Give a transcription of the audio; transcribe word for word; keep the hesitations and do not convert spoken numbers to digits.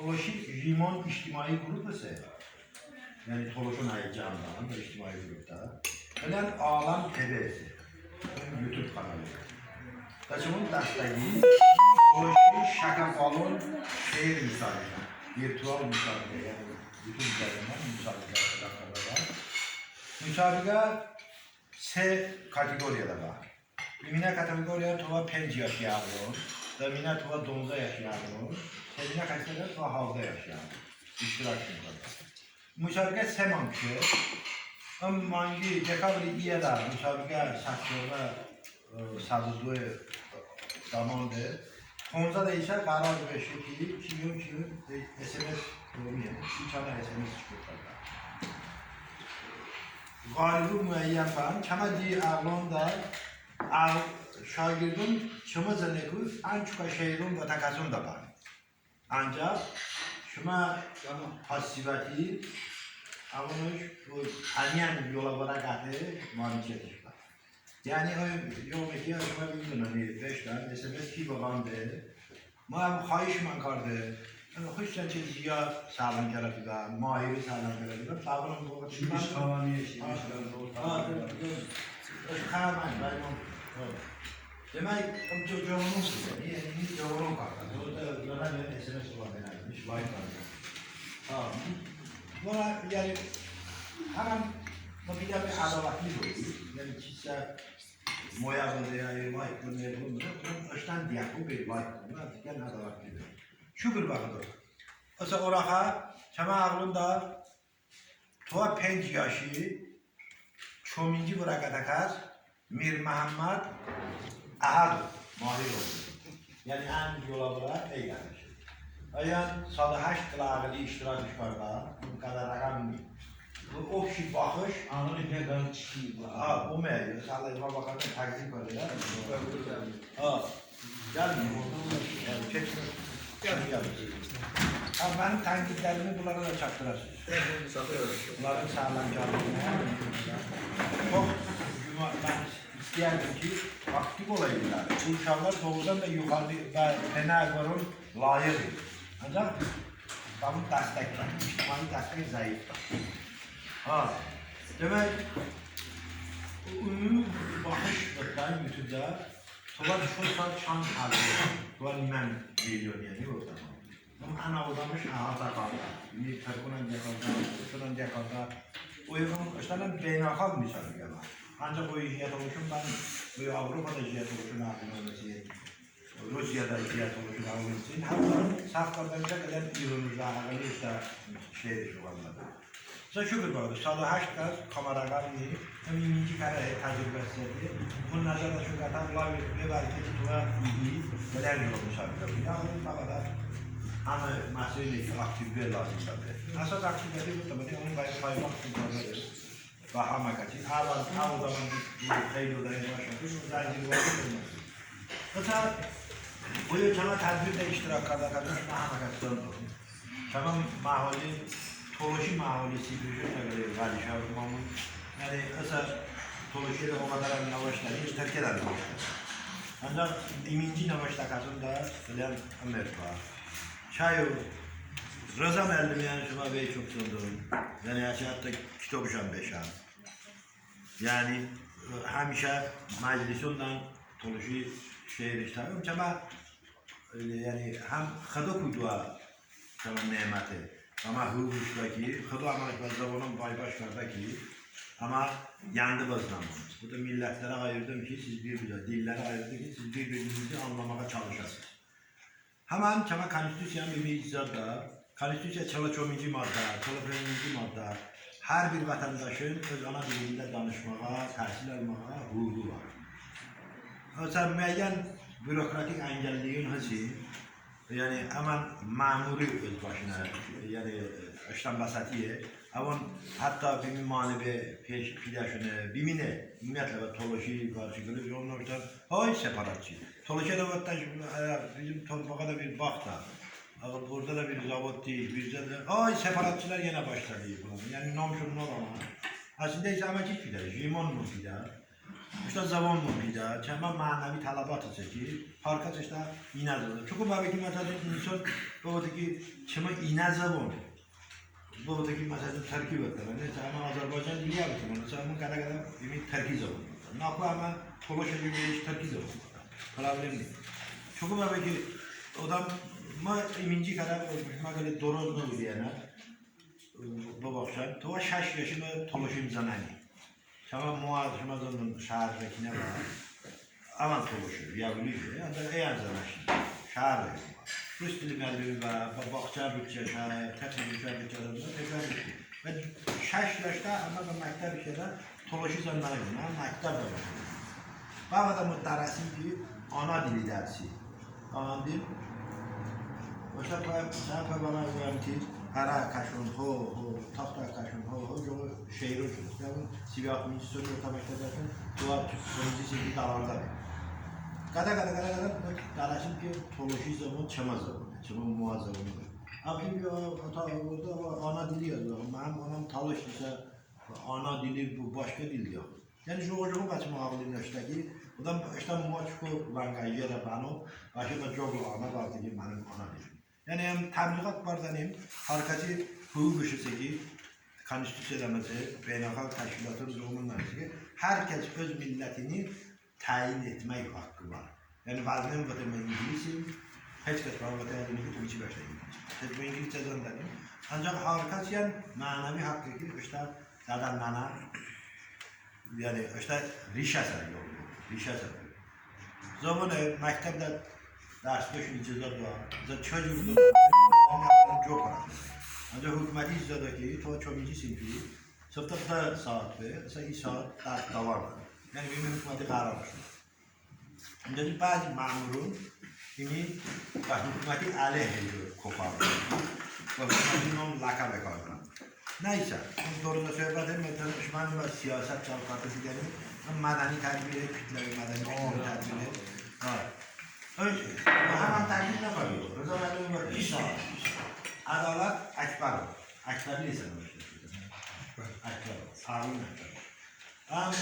Tolışi Jimon ictimai qrup heste. Yəni Tolışon əy cəmdən ictimai qrupədə. Qıləyən Aləm TV heste. YouTube kanalı. Və çımın dəstəyi Tolışi Şəkəbalon şeir musabiqə. Virtual musabiqə, yəni bütün üzərindən musabiqə. Musabiqə se kateqoriyadə var. İminə kateqoriya tobə penc yaşi əğlon, dıminə tobə donzə yaşi əğlon, seminə kateqoriya tobə havzə yaşi əğlon. İştirak kardəm. Musabiqə se manq kə, ım manqi dekabri iyədə musabiqə səkkörnə, e, sədo doy dəmande. Ponzədə isə qərar beşe ki, kiyon kiyon, e, S M S domiyə, iki dənə S M S çıkıştırdı. Ğalibi muəyyən bən, çəmə di əğlonədə əğ-, şagirdon çımı zıneku ən çokə şeiron votə kəson bən. Ancəx şımə pasivəti, əvonış, əməyən yolə vırə qəte, maniçiyətiş bə. Yəni, o, yox ki, şımə bilin, yəni, beş dənə S M S ki bə bənə, mı xahişmən karde, yəni, xıştən çiz ya sələm kərə bıdə, Mahiri sələm kərə bıdə, bəvonım bu, Şimiş xavani, şimiş ha, xavani. Ha, ha, ha. Demək, ım co-, coğunun, yəni, indi coğunun kardə. Orada, orada S M S ola bilməmiş, like kardə. Ha. Buna, yəni, həmən, bu bir də bir ədalətli olur. Yəni, kisə moya bıdə, yəni, like bıdə, bunu, bunu ıştən diyə, bu bir like bıdə, yəni, ədalətli olur. Şukur baxıdır. Isə oraxa, çəmə əğlonədə tobə penc yaşi çominci vırə qəte kəs Mir Məhəmməd Əhədov, Mahirov. Yəni, ən yolə vırə əy gəlmiş. Əyən sad həşt qılə əğıli iştirakış kardə, bu qədər rəqəm ni. Bu obşi baxış. Əğıli nə qədər çiki var. Ha, bu mə, sələ, bə baxan, təqdim kardə. Ha. Gəlin, oradan da, yəni, keçmə. Gəlin, gəlin. Ha, mənim tənqidlərimi bunlara da çatdırasınız. Bunların sağlam gəlməyinə. Çox güman, mən istəyərdim ki, aktiv olaydılar. Bu uşaqlar doğrudan da yuxarı və fənə qorun layiq idi. Ancaq bunun dəstək var, ictimai dəstək zəifdir. Ha, demək, ümumi baxış da YouTube-da Tobə şosə çan hərbi, tobə nimə milyon, yəni, orada. Amma ən avdamış əhatə kardə. İndi Tırkon diyə kardə, Rusiyonən diyə kardə. O yəğın, ıştənən beynəlxalq misal gələ. Ancaq o jiyə tolışon bən, o Avropada jiyə tolışon əğlon olması, Rusiyada jiyə tolışon əğlon olması. Hətta səhv kardıməsə, qıləyən İronıdə əğıli ıştə şeir şoğanladı. Sə şukur baxdı, sad həşt kəs kamera qarni, ım iminci kərə təcrübəsidir. Bun nəzərdə şun qətən, bəlkə ki, tobə idi, qıləyən yol müsabiqə. Yəni, bu qədər həmə məsələ ki, aktivlik lazımdır. Əsas aktivliyyəti bu da, onun bəy paymaq müsabiqədir. Və həmə kəsi, əvvəl, əvvəl zaman bu xeyli o da başladı, bu zəncir var, olmaz. Məsələn, bu yıl çəmə tədbirdə iştirak kardə, kardə, həmə kəsdən oldu. Çəmə məholi, Tolışi məholi, Sibirşə şəkili vəli şəhər mamın. Yəni, əsə Tolışidə o qədər nəvəştəri, Tırkiyədə nəvəştəri. Ancaq iminci nəvəştə kəson da bilən Ömər var. Çayo, Rıza müəllim, yəni, şımə vey çok sındırım. Yəni, hətta kitobışən beşən. Yəni, həmişə məclisonədən Tolışi şeir işlədim. Çəmə, yəni, həm Xıdo kuydoə çəmə neməte, əmə hüquq işlə ki, Xıdo əmə bə zıvonım paybaş kardə ki, əmə yəndı bıznəmon. Bu da millətlərə ayırdım ki, siz bir-birinizə, dillərə ayırdım ki, siz bir-birinizi anlamağa çalışasınız. Həmən çəmə konstitusiyanın bir zad da, konstitusiya çələ çominci maddə, çələ pencinci maddə, hər bir vətəndaşın öz ana dilində danışmağa, təhsil almağa hüququ var. Məsələn, müəyyən bürokratik əngəlliyin hıçi, yəni, həmən məmuri öz başına, yəni, ıştən bəsətiye, əvon hətta bimi mani be peş pidəşone, bimine, ümumiyyətlə, və Tolışi qarşı qılış, onun ıştən, ay, separatçı. Tolışə də votdəş, ə, bizim torpağa da bir bax da. Əgər burada da bir zavod deyil, bizdə də, ay, separatçılar yenə başladı falan. Yəni, namşon nor ama. Əslində isə əmə ki pidə, Jimon mu pidə. Iştə zıvonımon pidə, çəmə mənəvi tələbat heste ki, har kəs ıştə inə zıvon. Çünki bəbe ki, məsələn, inson bıvotı ki, çəmə inə zıvon. Bıvotı ki, məsələn, tırki bıvotı. Yəni, çəmə Azərbaycan dili bıvotı. Məsələn, qədə-qədə ımi tırki zıvon. Naku əmə tolışi bıvotı, tırki zıvon. Problem ni. Çünki bəbe ki, odəm, mı iminci kərə, mı qılə doroz nıbudiyənə, bıbaxşən, tobə şəş yaşımə tolışim zınəni. Çəmə moə, şımə zındon şəhər rəkinə bə. Əmən tolışi, yəvlije, əndə əyən zınəşin. Şəhər rəkinə bə. Rus dili müəllimi bə, bə, bağça ruscə, şəhər, texnik ruscə, ruscə, ruscə, ruscə. Və şəş yaşda əmə bə məktəb işlədə tolışi zındəni, hə, məktəb bə. Bəvədə mı dərəsim ki, ana dili dərsi. Anladım. Başda pay, sən pay bənə vurəm ki, hərə kəşon ho, ho, taxta kəşon ho, ho, yox, şeir olsun. Yəni, Siviyaq Minçisoy orta məktəbdəşon, dua, sonuncu sinfi dəvardə. Qədə, qədə, qədə, qədə, dərəsim ki, tolışi zıvon, çəmə zıvon, çəmə moə zıvon. Əvvəl bir ata orada, ana dili yazır. Mənim anam tolışdirsə, ana dili bu başqa dildir. Yəni, jıqo-jıqo bəçəmə ağlıme ıştə ki, odəm ıştə moə çoko vənqə yerə bəno, bəşe bə coğlo ana bərdə ki, mənim ana dilim. Yəni, həm təbliğat bardənim, har kəsi hüquqış heste ki, konstitusiyadə məse, beynəlxalq təşkilatın jıqo nıvışte ki, har kəs öz millətini təyin etmək haqqı var. Yəni, bəzən votə mı ingilisim, heç kəs bənə votə, yəni ki, tı çi bəştə ingilis. Heç bə ingiliscə zındənim. Ancaq har kəs, yəni, mənəvi haqqı ki, ıştə dədə-nənə, yəni, ıştə rişə sə yox, rişə sə yox. Zıvone məktəbdə dərs beş incə zıvon, zə çı cür zıvon, yəni, co bırax. Ancaq hukuməti icza doə ki, to çominci sinfi, sıftə dı saat be, sə i saat dərs dəvar. Yəni, bə hukuməti qərar şud. İndi bəzi məmurun ımi bə hukuməti əleyh kopardı. Bə hukuməti nom ləkə bekardı. Nəysə, ım dırozə söhbəte, məsələn, şımə bə siyasət cəlb karde bıdəni, ım mədəni tədbire, kütləvi mədəni, kütləvi tədbire. Ha. Öyle. Həmən tədbir nə var? Rıza müəllim var, bir saat. Ədalət Əkbərov. Əkbərli isə. Əkbərov. Sağ olun, Əkbərov. Əm,